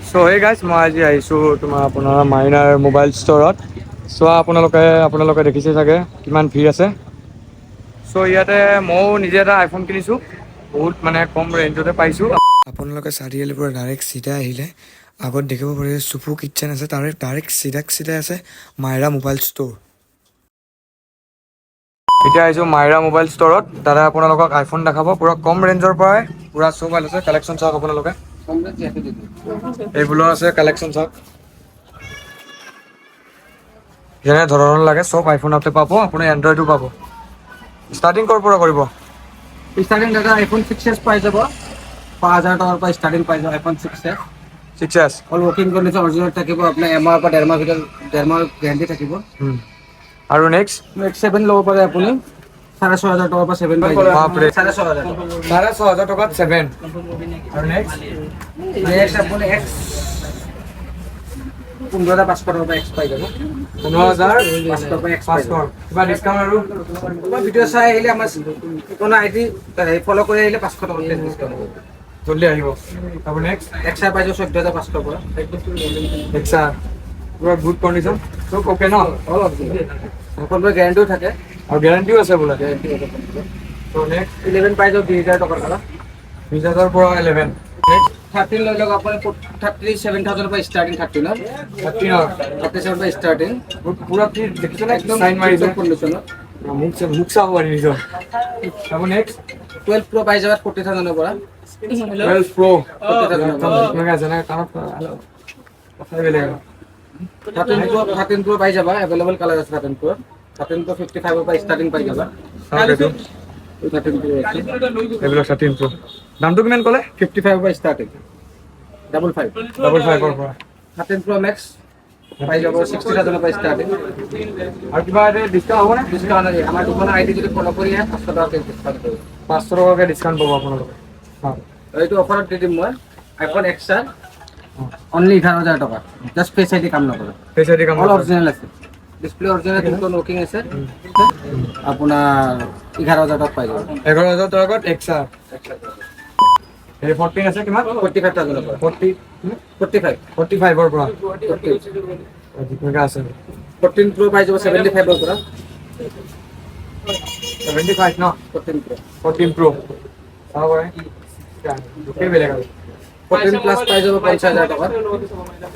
চ' hey guys, মই আজি আহিছোঁ তোমাৰ আপোনাৰ মাইনাৰ মোবাইল ষ্ট'ৰত। চোৱা আপোনালোকে, আপোনালোকে দেখিছে চাগে কিমান ভিৰ আছে। চ' ইয়াতে ময়ো নিজে এটা আইফোন কিনিছোঁ, বহুত মানে কম ৰেঞ্জতে পাইছোঁ। আপোনালোকে চাৰিআলিৰ পৰা ডাইৰেক্ট চিধা আহিলে আগত দেখিব পাৰিব চুফু কিটচেন আছে। তাৰে ডাইৰেক্ট চিধাক চিধাই আছে মাইৰা মোবাইল ষ্ট'ৰ। এতিয়া আহিছোঁ মাইৰা মোবাইল ষ্ট'ৰত। দাদা আপোনালোকক আইফোন দেখাব। পূৰা কম ৰেঞ্জৰ পৰাই পূৰা চব আছে। কালেকশ্যন চাওক আপোনালোকে, এইবোৰৰ আছে। কালেকশ্যন চাওক, যেনে ধৰণৰ লাগে চব আইফোনতে পাব আপুনি, এণ্ড্ৰইডো পাব। ষ্টাৰ্টিং ক'ৰ পৰা কৰিব? ষ্টাৰ্টিং দাদা আইফোন 6s পাই যাব। 5000 টকাৰ পৰা ষ্টাৰ্টিং পাই যাব iPhone 6s। 6s। All working condition, original থাকিব। আপোনাৰ এমাহৰ পৰা ডেৰ মাহ ভিতৰত 1.5 মাহৰ গেৰাণ্টি থাকিব। আৰু নেক্সট? নেক্সট 7 ল'ব পাৰে আপুনি। 6500 টকাৰ পৰা 7 পাই যাব। বাপৰে। 6500 টকা। 6500 টকাত 7। আৰু নেক্সট? নেক্সট আপুনি এক্স, 15,500 টকাৰ পৰা এক্স পাই যাব। 15,500 500 পৰা এক্স পাই 500। যাব। কিবা ডিছকাউণ্ট আৰু? তোমাৰ ভিডিঅ' চাই আহিলে, আমাৰ কোনো আইডি ফ'ল' কৰি আহিলে 500 টকা ডিছকাউণ্ট হ'ব। জল্দি আহিব। তাৰপৰা নেক্সট? এক্স আৰ পাই যাব 14,500 পৰা। এক্স আৰ পুৰা গুড কণ্ডিশ্যন, চব অ'কে ন? অল অৰিজিনেল, সকলোৰে গেৰাণ্টিও থাকে। আৰু গেৰাণ্টিও আছে বোলে। গেৰাণ্টি আছে। ত' নেক্সট? 11 পাই যাব 20,000 টকাৰ পৰা। 20,000 পৰা 11। নেক্সট? 13 লৈ লওক আপুনি। 37,000ৰ পৰা ষ্টাৰ্টিং 13ৰ। 13ৰ? 37 পৰা ষ্টাৰ্টিং। পুৰা কি দেখিছেনে? একদম চাইন মাৰিছে। কণ্ডিশ্যনত। মুখ মুখ চাব পাৰি নিজৰ। তাৰপৰা নেক্সট? 12 প্ৰ' পাই যাবা 40,000ৰ পৰা। 12 প্ৰ'। 40,000ৰ পৰা। এনেকৈ আছে নে কাণত কথাই বেলেগ আৰু। 13 প্ৰ', 13 প্ৰ' পাই যাবা। এভেইলেবল কালাৰ আছে 13 প্ৰ'। 13 প্ৰ' 55ৰ পৰা ষ্টাৰ্টিং পাই যাবা। চাওক এইটো। 13 প্ৰ' আছে। এইবিলাক 13 প্ৰ' দামটো কিমান ক'লে? 55ৰ পৰা ষ্টাৰ্টিং, 55। 55ৰ পৰা। 13 প্ৰ' মেক্স পাই যাব 60,000ৰ পৰা ষ্টাৰ্টিং। আৰু কিবা এটা ডিছকাউণ্ট হ'বনে? ডিছকাউণ্ট আছে। আমাৰ দোকানৰ আইডি যদি ফ'ল' কৰি আহে, 500 টকাকৈ ডিছকাউণ্ট কৰিব। 500 টকাকৈ ডিছকাউণ্ট পাব আপোনালোকে। হয়। এইটো অফাৰত দি দিম মই আইফোন এক্স আৰ অনলি 11,000 টকা। জাষ্ট ফেচ আইডি কাম নকৰে। ফেচ আইডি কাম অল অৰিজিনেল আছে, ডিছপ্লে অৰিজিনেল, দুখন ৱৰ্কিং আছে। আপোনাৰ 11,000 টকা পাই যাব। 11,000 টকাত এক্স আৰ। এই 14 আছে কিমান? 45,000ৰ পৰা। 40? 45। 45ৰ পৰা। 40। তেনেকৈ আছে। 14 প্ৰ' পাই যাব 75ৰ পৰা। 75 ন? 14 প্ৰ'। 14 প্ৰ' চাব পাৰে, দুখেই বেলেগ আৰু। 14 প্লাছ পাই যাব 50,000 টকা।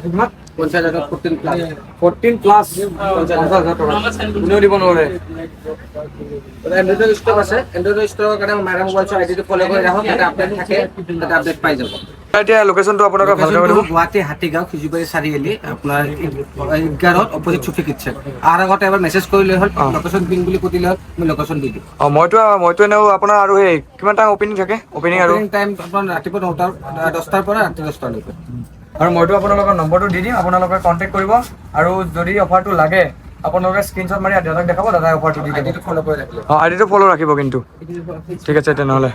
কিমান? 50,000 টকা 14 প্লাছ। 14 প্লাছ 50,000 টকা, কোনেও দিব নোৱাৰে। এণ্ড্ৰইডৰ ষ্টক আছে। এণ্ড্ৰইডৰ ষ্টকৰ কাৰণে মাইৰা মোবাইলছৰ আইডিটো ফ'ল' কৰি ৰাখক, তাতে আপডেট থাকে, তাতে আপডেট পাই যাব। এতিয়া লোকেশ্যনটো আপোনালোকে ভালকৈ কৈ দিব। গুৱাহাটী হাতীগাঁও খিজুবাৰী চাৰিআলি, আপোনাৰ ঈদগাঁৱত, অপজিট চুফি কিটচেন। অহাৰ আগতে এবাৰ মেছেজ কৰিলে হ'ল, লোকেশ্যন পিং বুলি সুধিলে হ'ল, মই লোকেশ্যন দি দিম। অঁ, মইতো এনেও আপোনাৰ আৰু সেই কিমান টাইম অপেনিং থাকে, অপেনিং আৰু? টাইম আপোনাৰ ৰাতিপুৱা 9টাৰ, 10টাৰ পৰা ৰাতি 10টালৈকে। আৰু মইতো আপোনালোকৰ নম্বৰটো দি দিম, আপোনালোকে কণ্টেক্ট কৰিব। আৰু যদি অফাৰটো লাগে, আপোনালোকে স্ক্ৰীনশ্বট মাৰি দাদাক দেখাব, দাদাই অফাৰটো দি দিব। আইডিটো ফ'ল' কৰি ৰাখিলে। অঁ, আইডিটো ফ'ল' ৰাখিব কিন্তু। ঠিক আছে তেনেহ'লে।